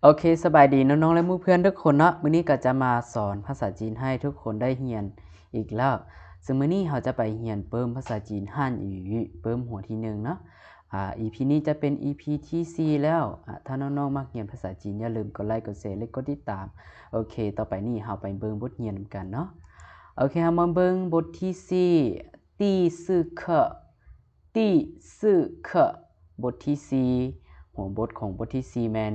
ໂອເຄ ສະບາຍດີນ້ອງໆ ແລະ ໝູ່ເພື່ອນທຸກຄົນເນາະ. ມື້ນີ້ກໍຈະມາສອນພາສາຈີນໃຫ້ທຸກຄົນໄດ້ຮຽນອີກແລ້ວ. ຊຶ່ງມື້ນີ້ເຮົາຈະໄປຮຽນປຶ້ມພາສາຈີນ 汉语 ປຶ້ມຫົວທີໜຶ່ງເນາະ. ອາ ອີພີນີ້ຈະເປັນອີພີທີສີ່ແລ້ວ. ອາ ຖ້ານ້ອງໆ ມັກຮຽນພາສາຈີນ ຢ່າລືມກົດໄລ ກົດແຊ ແລະ ກົດຕິດຕາມ. ໂອເຄ ຕໍ່ໄປນີ້ເຮົາໄປເບິ່ງບົດຮຽນນຳກັນເນາະ. ໂອເຄ ເຮົາມາເບິ່ງບົດທີສີ່ 第四课 第四课 ບົດທີສີ່ ຫົວບົດຂອງບົດທີສີ່ແມ່ນ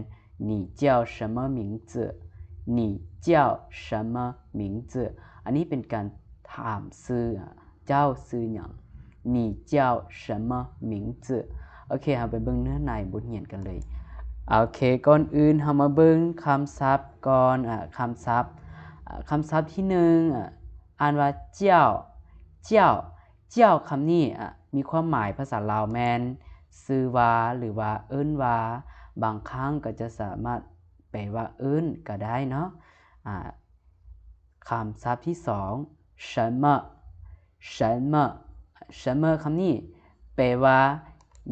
你叫什么名字 你叫什么名字 ອັນນີ້ເປັນການຖາມຊື່ ເຈົ້າຊື່ຫຍັງ 你叫什么名字 ໂອເຄ ເຮົາໄປເບິ່ງເນື້ອໃນບົດຮຽນກັນເລີຍ. ໂອເຄ ກ່ອນອື່ນເຮົາມາເບິ່ງຄຳສັບກ່ອນ ອາ ຄຳສັບ ອາ ຄຳສັບທີໜຶ່ງ ອາ ອ່ານວ່າ 叫 叫 叫 ຄຳນີ້ ອາ ມີຄວາມໝາຍພາສາລາວແມ່ນ ຊື່ວ່າ ຫຼືວ່າ ເອີ້ນວ່າ. ບາງຄັ້ງກໍຈະສາມາດແປວ່າ ເອີ້ນ ກໍໄດ້ເນາະ. ອາ ຄຳສັບທີສອງ 什么 什么 什么 ຄຳນີ້ແປວ່າ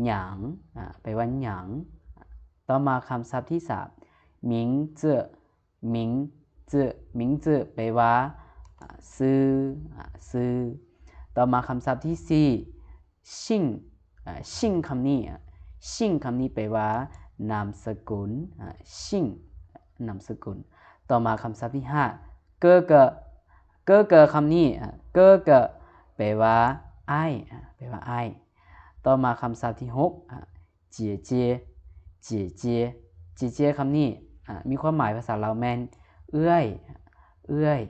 ຫຍັງ ອາ ແປວ່າ ຫຍັງ. ຕໍ່ມາຄຳສັບທີສາມ 名字 名字 名字 ແປວ່າ ອາ ຊື່ ອາ ຊື່. ຕໍ່ມາຄຳສັບທີສີ່ 姓 ອາ 姓 ຄຳນີ້ ອາ 姓 ຄຳນີ້ແປວ່າ ນາມສະກຸນ ອາ 姓 ນາມສະກຸນ. ຕໍ່ມາຄຳສັບທີຫ້າ 哥哥 哥哥 ຄຳນີ້ ອາ 哥哥 ແປວ່າ ອ້າຍ ອາ ແປວ່າ ອ້າຍ. ຕໍ່ມາຄຳສັບທີຫົກ ອາ 姐姐 姐姐 姐姐 ຄຳນີ້ ອາ ມີຄວາມໝາຍພາສາລາວແມ່ນ ເອື້ອຍ ເອື້ອຍ.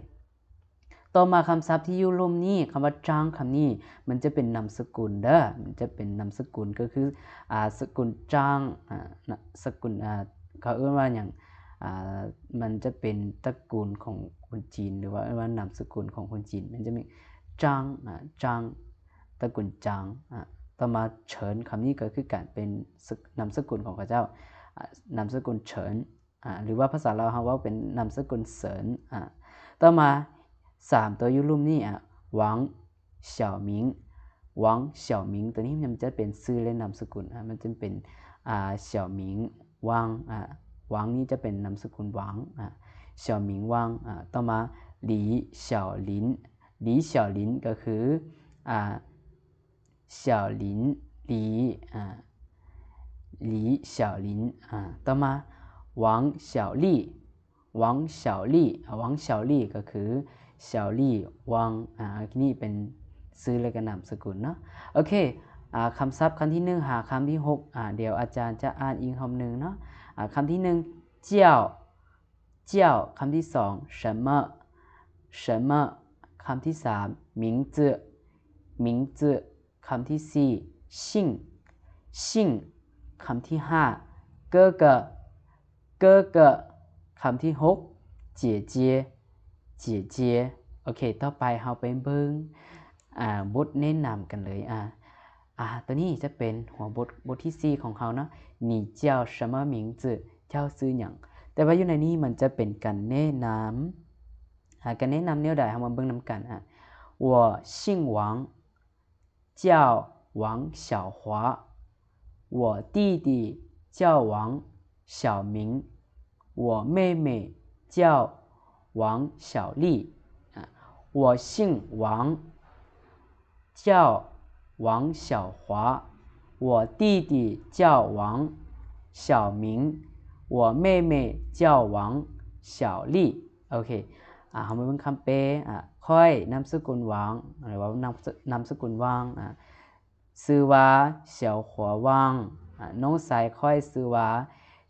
ຕໍ່ມາຄຳສັບທີ່ຢູ່ລຸ່ມນີ້ ຄຳວ່າ 张 ຄຳນີ້ ມັນຈະເປັນນາມສະກຸນເດີ ມັນຈະເປັນນາມສະກຸນ ກໍຄື ອາ ສະກຸນ 张 ອາ ນະ ສະກຸນ ອາ ເຂົາເອີ້ນວ່າຫຍັງ ອາ ມັນຈະເປັນຕະກຸນຂອງຄົນຈີນ ຫຼືວ່າເອີ້ນວ່ານາມສະກຸນຂອງຄົນຈີນ ມັນຈະມີ 张 ອາ 张 ຕະກຸນ 张 ອາ ຕໍ່ມາ 陈 ຄຳນີ້ກໍຄືກັນ ເປັນ ສະ ນາມສະກຸນຂອງເຂົາເຈົ້າ ອາ ນາມສະກຸນ 陈 ອາ ຫຼືວ່າພາສາລາວເຮົາເວົ້າເປັນນາມສະກຸນ เฉิน ອາ ຕໍ່ມາ ສາມ ຕົວຢູ່ລຸ່ມນີ້ ອາ 王晓明 王晓明 ຕົວນີ້ມັນຈະເປັນຊື່ ແລະ ນາມສະກຸນ ອາ ມັນຈະເປັນ ອາ 晓明 王 ອາ 王 ນີ້ຈະເປັນນາມສະກຸນ 王 ອາ 晓明 王 ອາ ຕໍ່ມາ 李晓林 李晓林 ກໍຄື ອາ 小林 李 ອາ 李小林 ອາ ຕໍ່ມາ 王小丽 王小丽 ອາ 王小丽 ກໍຄື 小丽 王 ອາ ນີ້ເປັນຊື່ ແລະ ກໍນາມສະກຸນເນາະ. ໂອເຄ ອາ ຄຳສັບຄຳທີໜຶ່ງຫາຄຳທີຫົກ ອາ ດຽວອາຈານຈະອ່ານອີກຮອບໜຶ່ງເນາະ. ອາ ຄຳທີໜຶ່ງ 叫 叫 ຄຳທີສອງ 什么 什么 ຄຳທີສາມ 名字 名字 ຄຳທີສີ່ 姓 姓 ຄຳທີຫ້າ 哥哥 哥哥 ຄຳທີຫົກ 姐姐 姐姐 ໂອເຄ ຕໍ່ໄປເຮົາໄປເບິ່ງ ອາ ບົດແນະນຳກັນເລີຍ ອາ ອາ ຕົວນີ້ຈະເປັນຫົວບົດ ບົດທີສີ່ຂອງເຮົາເນາະ 你叫什么名字 ເຈົ້າຊື່ຫຍັງ? ແຕ່ວ່າຢູ່ໃນນີ້ມັນຈະເປັນການແນະນຳ ອາ ການແນະນຳແນວໃດ ເຮົາມາເບິ່ງນຳກັນ ອາ 我姓王 叫王小华 我弟弟叫王晓明 我妹妹叫王小丽 我姓王 叫王小华 我弟弟叫王晓明 我妹妹叫王小丽 ໂອເຄ ອາ ເຮົາມາເບິ່ງຄຳແປ ອາ ຂ້ອຍນາມສະກຸນຫວ່າງ ຫຼືວ່ານາມສະ ນາມສະກຸນຫວ່າງ ອາ ຊື່ວ່າ 小华旺 ອາ ນ້ອງຊາຍຂ້ອຍຊື່ວ່າ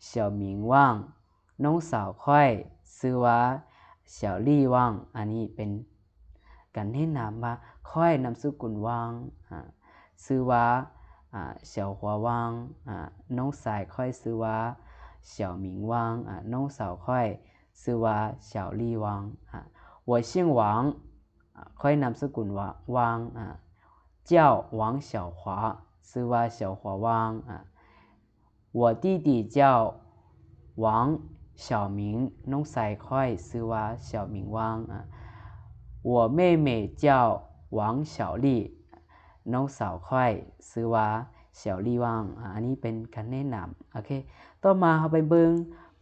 小明旺 ນ້ອງສາວຂ້ອຍຊື່ວ່າ 小丽旺 ອັນນີ້ເປັນການແນະນຳວ່າ ຂ້ອຍນາມສະກຸນຫວ່າງ ອາ ຊື່ວ່າ ອາ 小华旺 ອາ ນ້ອງຊາຍຂ້ອຍຊື່ວ່າ 小明旺 ອາ ນ້ອງສາວຂ້ອຍ ຊື່ວ່າ 小丽旺 ອາ 我姓王 ຂ້ອຍນາມສະກຸນວ່າ 旺 ອາ 叫王小华 ຊື່ວ່າ 小华旺 ອາ 我弟弟叫王晓明 ນ້ອງຊາຍຂ້ອຍຊື່ວ່າ 小明旺 ອາ 我妹妹叫王小丽 ນ້ອງສາວຂ້ອຍຊື່ວ່າ 小丽旺 ອາ ອັນນີ້ເປັນການແນະນຳ ໂອເຄ ຕໍ່ມາເຮົາໄປເບິ່ງ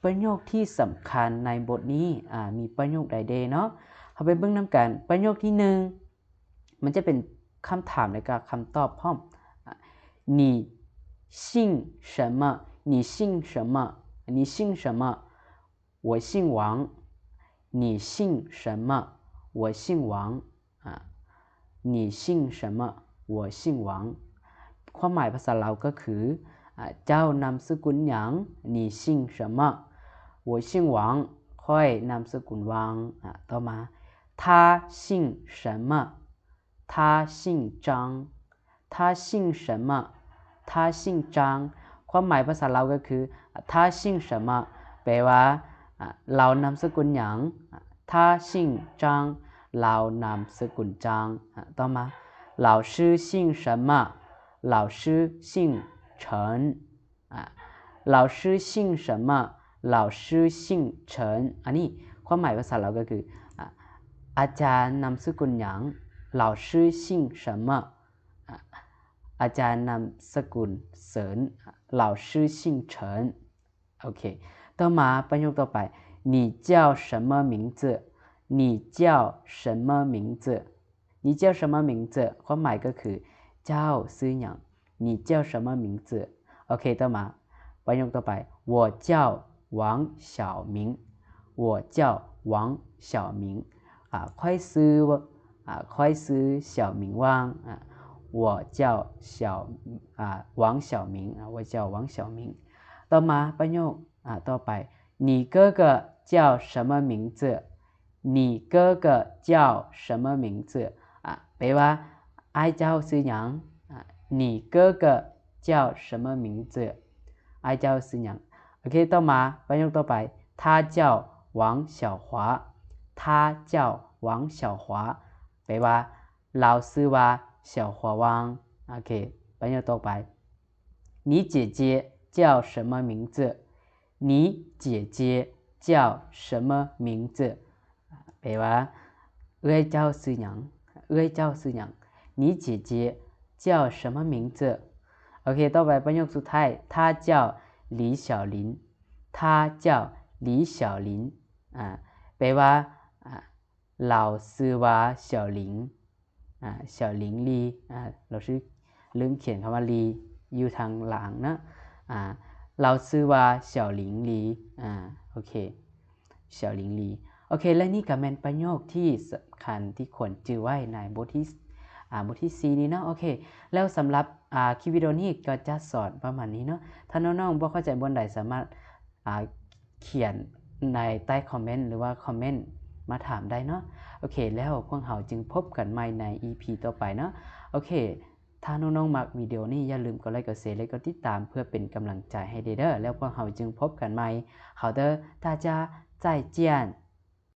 ປະໂຫຍກທີ່ສຳຄັນໃນບົດນີ້ ອາ ມີປະໂຫຍກໃດແດ່ເນາະ? ເຮົາໄປເບິ່ງນຳກັນ. ປະໂຫຍກທີໜຶ່ງ ມັນຈະເປັນຄຳຖາມ ແລະກະຄຳຕອບພ້ອມ. ອາ 你姓什么? 你姓什么? 你姓什么? 我姓王。你姓什么？我姓王。 ອາ 你姓什么？我姓王。 ຄວາມໝາຍພາສາລາວກໍຄື ອາ ເຈົ້ານາມສະກຸນຫຍັງ? 你姓什么？我姓王。 ຂ້ອຍນາມສະກຸນຫວ່າງ. ອາ ຕໍ່ມາ 他姓什么？他姓张。他姓什么？他姓张。 ຄວາມໝາຍພາສາລາວກໍຄື 他姓什么 ແປວ່າ ອາ ລາວນາມສະກຸນຫຍັງ? 他姓张 ລາວນາມສະກຸນຈາງ. ອາ ຕໍ່ມາ 老师姓什么？老师姓陈。 ອາ 老师姓什么？老师姓陈。 ອັນນີ້ຄວາມໝາຍພາສາລາວກໍຄື ອາ ອາຈານນາມສະກຸນຫຍັງ? 老师姓什么？ ອາ ອາຈານນາມສະກຸນເສີນ. 老师姓陈。 ໂອເຄ ຕໍ່ມາປະໂຫຍກຕໍ່ໄປ 你叫什么名字？你叫什么名字？你叫什么名字？ ຄວາມໝາຍກໍຄື ເຈົ້າຊື່ຫຍັງ? 你叫什么名字？ ໂອເຄ ຕໍ່ມາປະໂຫຍກຕໍ່ໄປ 我叫王晓明。我叫王晓明。 ອາ ຂ້ອຍຊື່ ອາ ຂ້ອຍຊື່ 小明 ຫວ່າງ. ອາ 我叫小 ອາ 王晓明. ອາ 我叫王晓明。 ຕໍ່ມາປະໂຫຍກ ອາ ຕໍ່ໄປ 你哥哥叫什么名字？你哥哥叫什么名字？ ອາ ແປວ່າ ອ້າຍເຈົ້າຊື່ຫຍັງ? ອາ 你哥哥叫什么名字？ ອ້າຍເຈົ້າຊື່ຫຍັງ? ໂອເຄ ຕໍ່ມາປະໂຫຍກຕໍ່ໄປ 他叫王晓华。他叫王晓华。 ແປວ່າ ລາວຊື່ວ່າ 小华 ຫວ່າງ. ໂອເຄ ປະໂຫຍກຕໍ່ໄປ 你姐姐叫什么名字？你姐姐叫什么名字？ ແປວ່າ ເອື້ອຍເຈົ້າຊື່ຫຍັງ? ເອື້ອຍເຈົ້າຊື່ຫຍັງ? 你姐姐叫什么名字？ ໂອເຄ ຕໍ່ໄປປະໂຫຍກສຸດທ້າຍ 他叫李晓林。他叫李晓林。 ອາ ແປວ່າ ອາ ລາວຊື່ວ່າ 小林 ອາ 小林李 ອາ ລາວຊື່ ລືມຂຽນຄຳວ່າ 李 ຢູ່ທາງຫຼັງເນາະ. ອາ ລາວຊື່ວ່າ 小林李 ອາ ໂອເຄ 小林李. ໂອເຄ ແລະນີ້ກໍແມ່ນປະໂຫຍກທີ່ສຳຄັນທີ່ຄວນຈື່ໄວ້ໃນບົດທີ ອາ ບົດທີສີ່ນີ້ເນາະ. ໂອເຄ ແລ້ວສຳລັບ ອາ ຄລິບວິດີໂອນີ້ກໍຈະສອນປະມານນີ້ເນາະ. ຖ້ານ້ອງໆບໍ່ເຂົ້າໃຈບ່ອນໃດ ສາມາດ ອາ ຂຽນໃນໃຕ້ຄອມເມັນ ຫຼືວ່າຄອມເມັນມາຖາມໄດ້ເນາະ. ໂອເຄ ແລ້ວພວກເຮົາຈຶ່ງພົບກັນໃໝ່ໃນອີພີຕໍ່ໄປເນາະ. ໂອເຄ ຖ້ານ້ອງໆມັກວິດີໂອນີ້ ຢ່າລືມກົດໄລກ໌ ກົດແຊ ແລະ ກົດຕິດຕາມ ເພື່ອເປັນກຳລັງໃຈໃຫ້ເດີ້. ແລ້ວພວກເຮົາຈຶ່ງພົບກັນໃໝ່. 好的，大家再见。